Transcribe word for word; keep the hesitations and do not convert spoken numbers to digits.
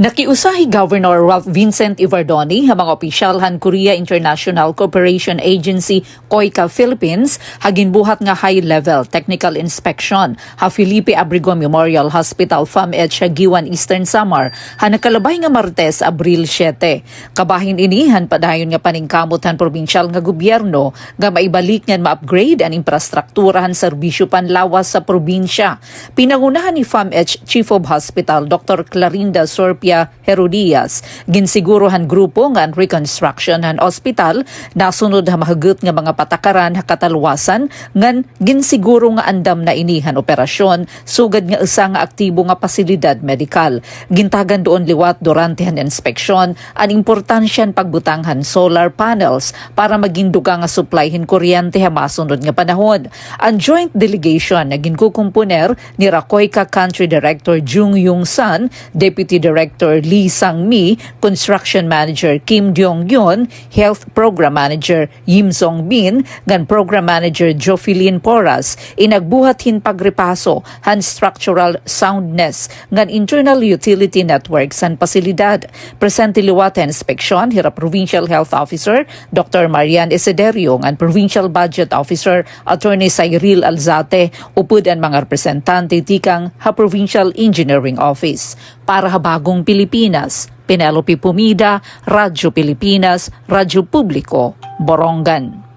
Nakiusa hi Governor Ralph Vincent Evardone ha mga opisyal han Korea International Cooperation Agency, COICA, Philippines ha ginbuhat nga high-level technical inspection ha Felipe Abrigo Memorial Hospital, FAMH, ha Guiuan, Eastern Samar, ha nakalabay nga Martes, Abril siyete. Kabahin ini han padayon nga paningkamot han probinsyal nga gobyerno nga maibalik ngan ma-upgrade an imprastruktura han serbisyo panlawas sa probinsya. Pinangunahan ni FAMH Chief of Hospital, Doktor Clarinda Sorpia Herodias, ginsiguro han grupo nga an reconstruction han ospital nasunod ha mahugot nga mga patakaran ha katalwasan ngan ginsiguro nga andam na ini han operasyon sugad nga usa nga aktibo nga pasilidad medikal. Gintagan duon liwat durante han inspeksyon an importansya han pagbutang han solar panels para magin dugang nga supply hin kuryente ha masunod nga panahon. An joint delegation nga ginkukumponer nira COICA Country Director Jung Yung San, Deputy Director Lee Sang Mi, Construction Manager Kim Dyong Yun, Health Program Manager Yim Song Bin, ngan Program Manager Jophilin Porras, in nagbuhat hin pagrepaso han structural soundness ngan internal utility networks han pasilidad. Presente liwat ha inspeksyon hira Provincial Health Officer Doktor Marian Esiderio ngan Provincial Budget Officer Attorney Cyril Alzate, upod an mga representante tikang ha Provincial Engineering Office. Para ha Bagong Pilipinas, Penelope Pomida, Radyo Pilipinas, Radyo Publiko, Borongan.